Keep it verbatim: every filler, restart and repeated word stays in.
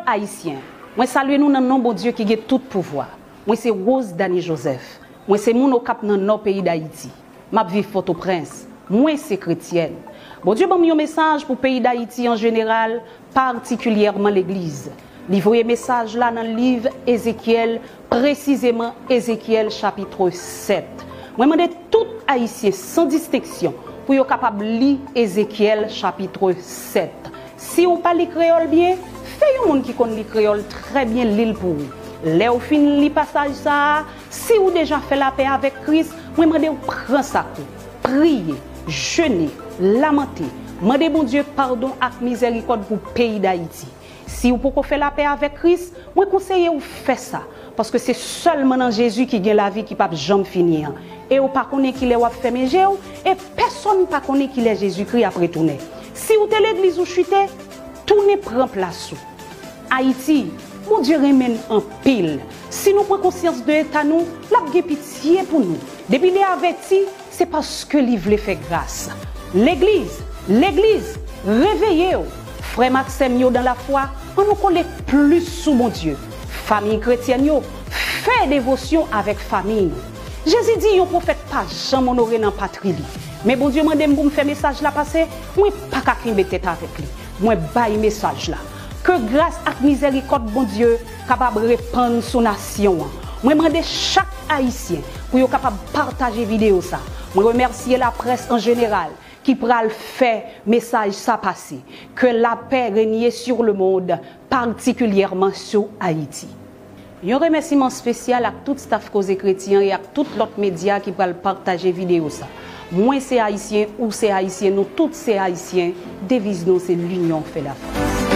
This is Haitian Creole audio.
Ayisyen, mwen salye nou nan non Bondye ki gen tout pouvwa. Mwen se Rose Dany Joseph. Mwen se moun Okap nan Nò peyi Dayiti. M ap viv Pòtoprens. Mwen se kretyèn. Bondye ban m yon mesaj pou peyi Dayiti an jeneral, patikilyèman legliz. Li voye mesaj la nan liv Ezekyèl, presizeman Ezekyèl chapit sèt. Mwen mande tout Ayisyen san distenksyon pou yo kapab li Ezekyèl chapit sèt. Si w pa li kreyòl byen, fè yon moun ki konn li kreyòl trè byen li l pou ou. Lè w fin li pasaj sa a, si w deja fè lapè avèk Kris, mwen mande w pran sa kou, priye, jene, lamante, mande Bondye padon ak mizèrikòd pou peyi Dayiti. Si w poko fè lapè avèk Kris, mwen konseye w fè sa, paske se sèlman nan Jezi ki gen lavi ki p ap janm fini an. E w pa konnen kilè w ap fèmen je w, e pèsonn pa konnen kilè Jezikri ap retounen. Si w te legliz ou chite, tounen pran plas ou. Ayiti, Bondye renmen n anpil. Si nou pran konsyans de eta nou, l ap gen pitye pou nou. Depi li avèti, se paske li vle fè gras. Legliz, legliz, reveye w! Frè m ak sè m yo dan lafwa, ann nou kole plis sou Bondye. Fanmi kretyèn yo, fè devosyon avèk fanmi nou. Jezi di yon pwofèt pa janm onore nan patri li. Men Bondye mande m pou m fè mesaj la pase, mwen pa ka kenbe tèt avèk li. Mwen bay mesaj la. Ke gras ak mizèrikòd Bondye kapab repann sou nasyon an. Mwen mande chak Ayisyen pou yo kapab pataje videyo sa. Mwen remèsye laprès an jeneral ki pral fè mesaj sa pase. Que la paix règne sur le monde, particulièrement sou Ayiti. Yon remèsiman espesyal ak tout staf Koze Kretyen e ak tout lòt medya ki pral pataje videyo sa. Mwen se Ayisyen, ou se Ayisyen, nou tout se Ayisyen. Deviz nou se L'union fait la force.